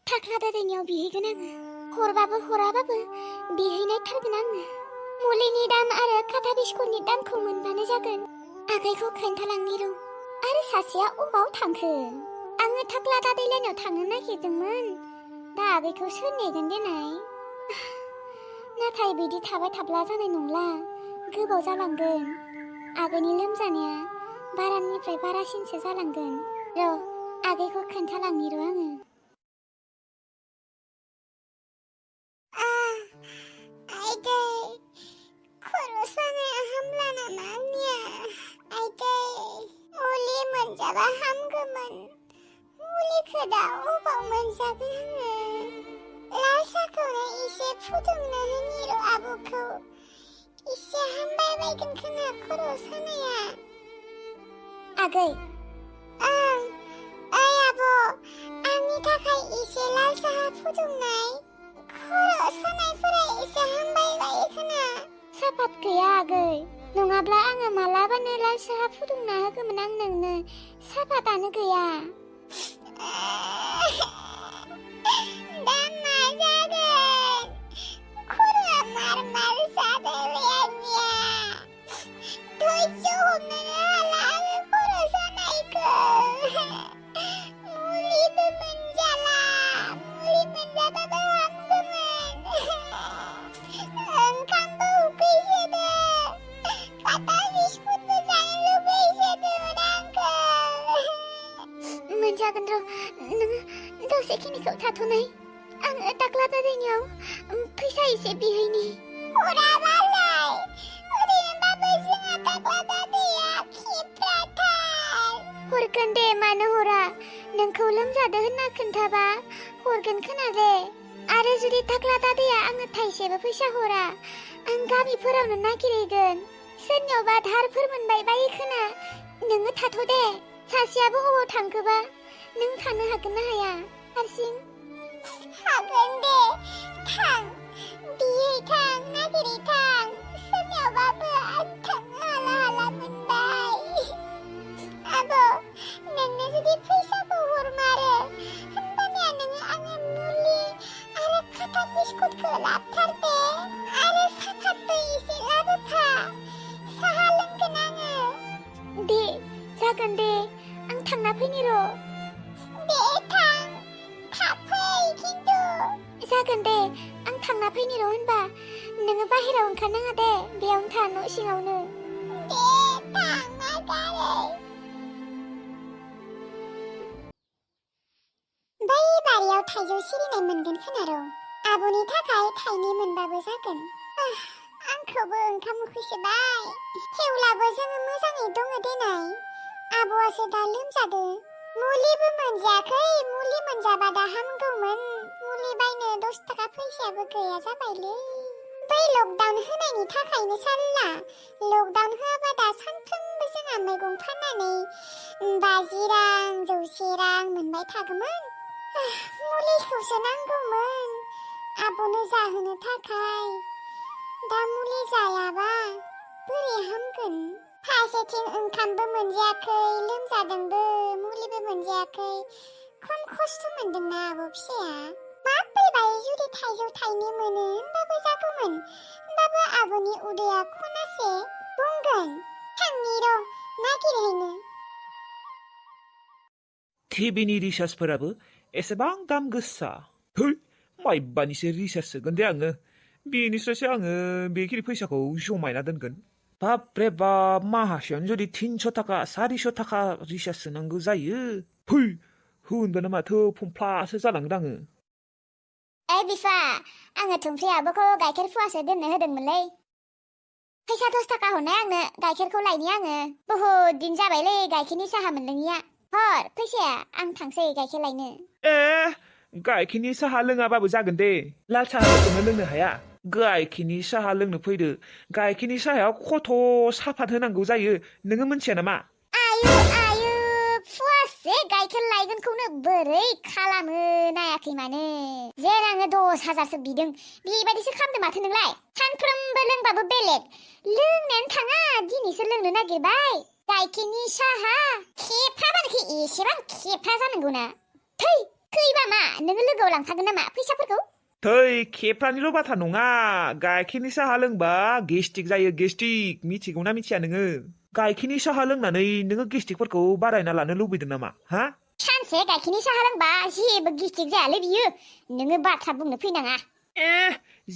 थाख्ला दादायनियाव बिहैगोन आङो हरबाबो हराबाबो बिहैनायथारगोन आङो मुलिनि दाम आरो खाथा बिस्कुटनि दामखौ मोनबानो जागोन आगैखौ खोन्थालांनि र' आरो सासेया अबाव थांखो आङो थाख्ला दादायलायनाव थांनो नागिरदोंमोन दा आगैखौ सोर नेगोन देनाय नाथाय बिदि थाबाय थाब्ला जानाय नंला गोबाव जालांगोन आगैनि लोमजानाया बारानिफ्राय बारासिनसो जालांगोन र' आगैखौ खोन्थालांनि र' आङो आइदै खर' सानाया हामला नामा आंनिया आइदै मुलि मोनजाबा हामगौमोन मुलिखौ दा अबाव मोनजागोन आङो लाल साहखौनो एसे फुदुंना होनि र' आब'खौ एसे हामबाय बायगोन खोमा खर' सानाया आगै ओइ आब' आंनि थाखाय एसे लाल साहा फुदुंनाय खर' सानायफोरा एसे हामबाय बायो खोमा सापात गैया आगै नङाब्ला आङो मालाबानो लाल साहा फुदुंना होगौमोन आं नोंनो सापातानो गैया दा मा जागोन खर'आ मार जादोंलै आंनिया धैर्य हमनोनो हाला आङो खर' सानायखौ मुलिबो मोनजाला मुलि मोनजाबाबो ओंखामबो उखैसोदों खाथा बिस्कुटबो जानो लुगैसोदोंमोन आंखौ मोनजागोन र' नोङो दसेखिनिखौ थाथ'नाय आङो थाख्ला दादायनियाव फैसा एसे बिहैनि हराबालाय ओरैनोबाबो जोंहा थाख्ला दादाया खेफ्राथार हरगोन दे मानो हरा नोंखौ लोमजादों होनना खोन्थाबा हरगोन खोना दे आरो जुदि थाख्ला दादाया आंनो थाइसेबो फैसा हरा आं गामिफोरावनो नागिरहैगोन सोरनियावबा धारफोर मोनबाय बायो खोना नोङो थाथ' दे सासेयाबो अबाव थांखोबा नों थानो हागोन ना हाया हारसिं हागोन दे थां बिहै थां नागिरै थां सोरनियावबाबो आं थांनो हाला हाला मोनबाय आब' नोंनो जुदि फैसाखौ हरमारो होनबानिया नोङो आङो मुलि आरो खाथा बिस्कुटखौ लाबथार दे आरो सापातबो एसे लाबोफा साहा लोंगोन आङो दे जागोन दे आं थांना फैनि र' दे थां थाब फै खिन्थु जागोन दे आं थांना फैनि र' होनबा नोङो बाहेरायाव ओंखारनाङा दे बेयावनो था न' सिङावनो दे थां आगारै बै बारियाव थाइजौ सिरिनाय मोनगोन खोना र' आब'नि थाखाय थाइनै मोनबाबो जागोन आंखौबो ओंखाम उखैसोबाय थेवब्लाबो जोङो मोजाङै दङ देनाय आब'आसो दा लोमजादो मुलिबो मोनजायाखै मुलि मोनजाबा दा हामगौमोन मुलि बायनो 10 थाखा फैसायाबो गैया जाबायलै बै लकडाउन होनायनि थाखायनो साल्ला लकडाउन होआबा दा सानफ्रोमबो जोंहा मैगं फाननानै 50 रां 100 रां मोनबाय थागौमोन मुलिखौसो नांगौमोन आब'नो जाहोनो थाखाय दा मुलि जायाबा बोरै हामगोन फारसेथिं ओंखामबो मोनजायाखै लोमजादोंबो मुलिबो मोनजायाखै खम खस्थ' मोनदोंना आब' फिसाया माब्रैबाय जुदि थाइजौ थाइनै मोनो होनबाबो जागौमोन होनबाबो आब'नि उदैया खनासे बुंगोन थांनि र' नागिरहैनो टिभिनि रिसार्जफोराबो एसेबां दाम गोसा है माइबानिसो रिसार्ज सोगोन दे आङो बेनिफ्रायसो आङो बेखिनि फैसाखौ जमायना दोनगोन बाप रे बाप माहासेयावनो जुदि 300 थाखा 400 थाखा रिसार्ज सोनांगौ जायो फै होनबानो माथो फंफ्लासो जालांगोन आङो ओइ बिफा आङो थुमफ्रि आब'खौ गाइखेर फुवासो दोननो होदोंमोनलै फैसा 10 थाखा हरनाय आंनो गाइखेरखौ लायनि आङो बहुद दिन जाबायलै गाइखेरनि साहा मोनलोङिया हर फैसाया आं थांसै गाइखेर लायनो गाइखेरनि साहा लोङाबाबो जागोन दे लाल साहाफोरखौनो लोंनो हाया गाइखेरनि साहा लोंनो फैदो गाइखेरनि साहायाव खथ' सापात होनांगौ जायो नोङो मिथिया नामा आयु आयु फुवासे गाइखेर लायगोनखौनो बोरै खालामो नायाखै माने जेन आङो 10,000सो बिदों बेबायदिसो खालामदों माथो नोंलाय सानफ्रोमबो लोंबाबो बेलेग लोंनायानो थाङा दिनैसो लोंनो नागिरबाय गाइखेरनि साहा खेफ्राबानोखि एसेबां खेफ्रा जानांगौना थै खैबा मा नोङो लोगोआव लांफागोन नामा फैसाफोरखौ थै खेबफ्रानिल' बाथ्रा नङा गाइखेरनि साहा लोंबा गेस्टिक जायो गेस्टिक मिथिगौना मिथिया नोङो गाइखेरनि साहा लोंनानै नोङो गेस्टिकफोरखौ बारायना लानो लुबैदों नामा हा सानसे गाइखेरनि साहा लोंबा जेबो गेस्टिक जायालै बियो नोङो बाथ्रा बुंनो फैनाङा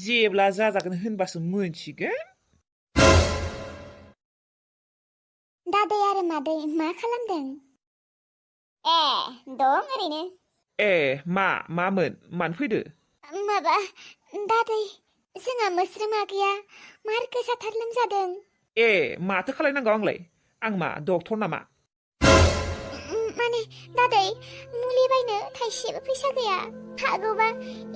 जेब्ला जाजागोन होनबासो मोनसिगोन दादै आरो मादै मा खालामदों दं ओरैनो मामोन मानो फैदो माबा दादै जोंहा मोस्रोम आगैया मार गोसाथार लोमजादों माथो खालायनांगौ आंलाय आं मा डक्टर नामा माने दादै मुलि बायनो थाइसेबो फैसा गैया हागौबा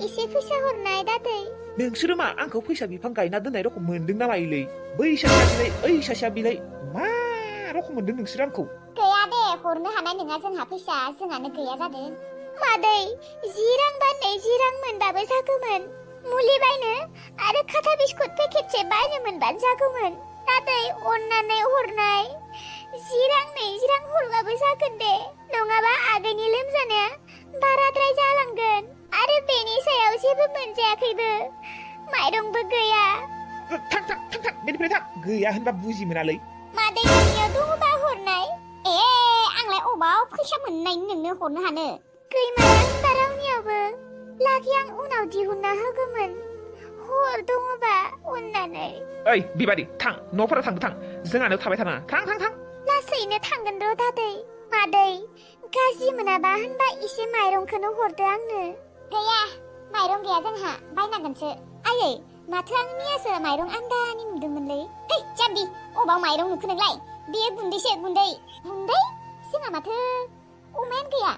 एसे फैसा हरनाय दादै नोंसोरो मा आंखौ फैसा बिफां गायना दोननाय रखम मोनदों ना मायोलै बै सासेया बिलाय ओइ सासेया बिलाय मा रखम मोनदों नोंसोर आंखौ गैया दे हरनो हानाय नङा जोंहा फैसा जोंहानो गैया जादों मादै 10 रां बा 20 रां मोनबाबो जागौमोन मुलि बायनो आरो खाथा बिस्कुट पेकेटसे बायनो मोनबानो जागौमोन दादै अननानै हरनाय 10 रां 20 रां हरबाबो जागोन दे नङाबा आगैनि लोमजानाया बाराद्राय जालांगोन आरो बेनि सायाव जेबो मोनजायाखैबो माइरंबो गैया थां बेनिफ्राय थां गैया होनबा बुजि मोनालै मादै नोंनियाव दङबा हरनाय आंलाय अबाव फैसा मोननायनि नोंनो हरनो हानो गैमाया होनबा रावनियावबो लागि आं उनाव दिहुनना होगौमोन हर दङबा अननानै ओइ बिबादि थां न'फोराव थां जोंहानाव थाबाय थानाङा थां लासैनो थांगोन र' दादै मादै गाज्रि मोनाबा होनबा एसे माइरंखौनो हरदो आंनो गैया माइरं गैया जोंहा बायनांगोनसो आयै माथो आं मैयासो माइरं आन्दानि नुदोंमोनलै जाम्बि अबाव माइरं नुखो नोंलाय बेयो गुन्दैसो गुन्दै जोंहा माथो अमायानो गैया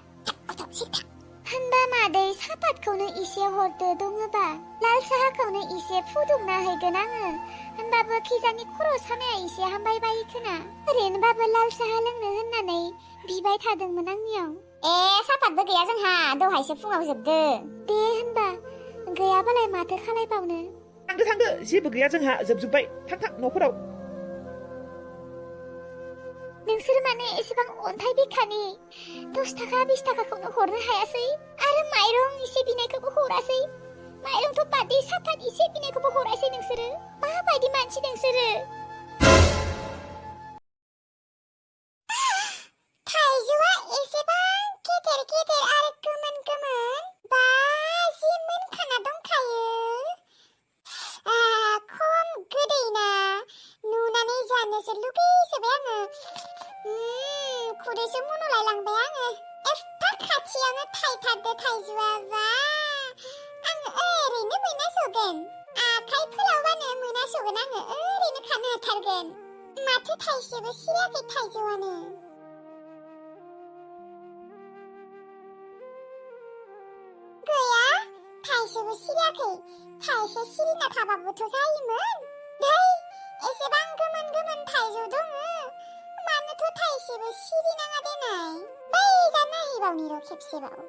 होनबा मादै सापातखौनो एसे हरदो दङबा लाल साहाखौनो एसे फुदुंना हैगोन आङो होनबाबो खिजानि खर' सानाया एसे हामबाय बायो खोना ओरैनोबाबो लाल साहा लोंनो होननानै बिबाय थादोंमोन आंनियाव सापातबो गैया जोंहा दहायसो फुङाव जोबदों दे होनबा गैयाबालाय माथो खालायबावनो थांदो जेबो गैया जोंहा जोबजोब्बाय थां न'फोराव नोंसोर माने एसेबां अन्थाइ बिखानि 10 थाखा 20 थाखाखौनो हरनो हायासै आरो माइरं एसे बिनायखौबो हरासै माइरंथ' बादि सापात एसे बिनायखौबो हरासै नोंसोरो माबायदि मानसि नोंसोरो थाइजौआ एसेबां गेदेर आरो गोमोन बा जि मोनखाना दंखायो खम गोदैना नुनानै जानोसो लुगैजोबबाय आङो खुदैसो मुनुलाय लांबाय आङो एफा खाथियावनो थाइथारदो थाइजौआ बा आङो ओरैनो मोनासगोन आखाइ फोलावबानो मोनासगोन आङो ओरैनो खानो हाथारगोन माथो थाइसेबो सिरियाखै थाइजौआनो गैया थाइसेबो सिरियाखै थाइसे सिरिना थाबाबोथ' जायोमोन एसेबां गोमोन थाइजौ दङ मानोथ' थाइसेबो सिरिनाङा देनाय बै जानो नायहैबावनि र' खेबसेबाव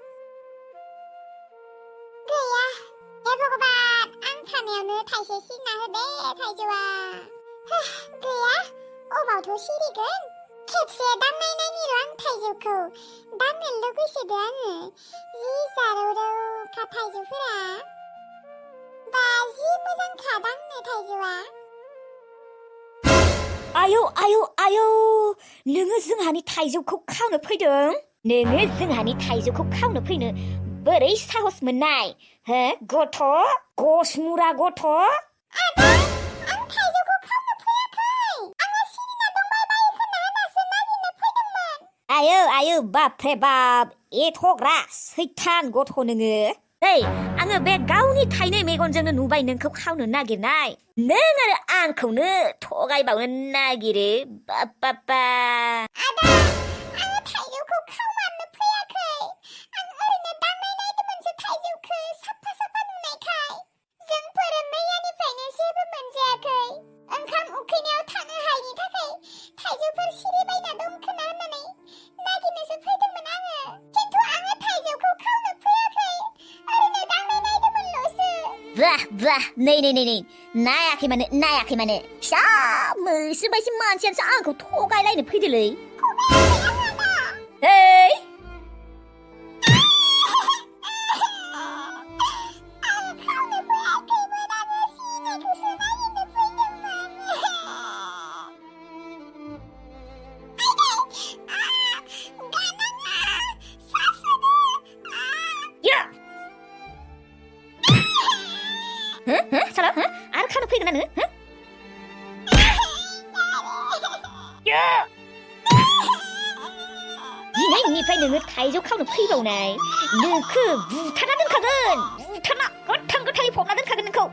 गैया हे भगबान आं थानायावनो थाइसे सिरिना होदे थाइजौआ गैया अबावथ' सिरिगोन खेबसे दांनाय नायनि र' आं थाइजौखौ दांनो लुगैसोदो आङो जि जारौरौखा थाइजौफोरा बा जि मोजांखा दांनो थाइजौआ आयौ नोङो जोंहानि थाइजौखौ खावनो फैदों नोङो जोंहानि थाइजौखौ खावनो फैनो बोरै साहस मोननाय हो गथ' गसमुरा गथ' आदा आं थाइजौखौ खावनो फैयाखै आङो सिरिना दंबाय बायो खोना होनासो नागिरनो फैदोंमोन आयौ बापरे बाप एथ'ग्रा सैथान गथ' नोङो आङो बे गावनि थाइनै मेगनजोंनो नुबाय नोंखौ खावनो नागिरनाय नों आरो आंखौनो थगायबावनो नागिरो बाप्पा आदा आङो थाइजौखौ खावनो फैयाखै आं ओरैनो दांनाय नायदोंमोनसो थाइजौखौ साफा नुनायखाय जोंफोर मैयानिफ्रायनो जेबो मोनजायाखै ओंखाम उखैनायाव थानो हायिनि थाखाय थाइजौफोर सिरिबायना दं खोना होननानै नागिरनोसो फैदोंमोन आङो खिन्थु आङो थाइजौखौ खावनो फैयाखै ओरैनो दांनाय नायदोंमोनल'सो बाह नै नायाखै माने फिसा मैसो बायदि मानसियासो आंखौ थगायलायनो फैदोलै 니네निफ्राय नोङो थाइजौ खावनो फैबावनाय नोंखो बुथारना दोनखागोन बुथारना गोथां गोथाङै फबना दोनखागोन नोंखौ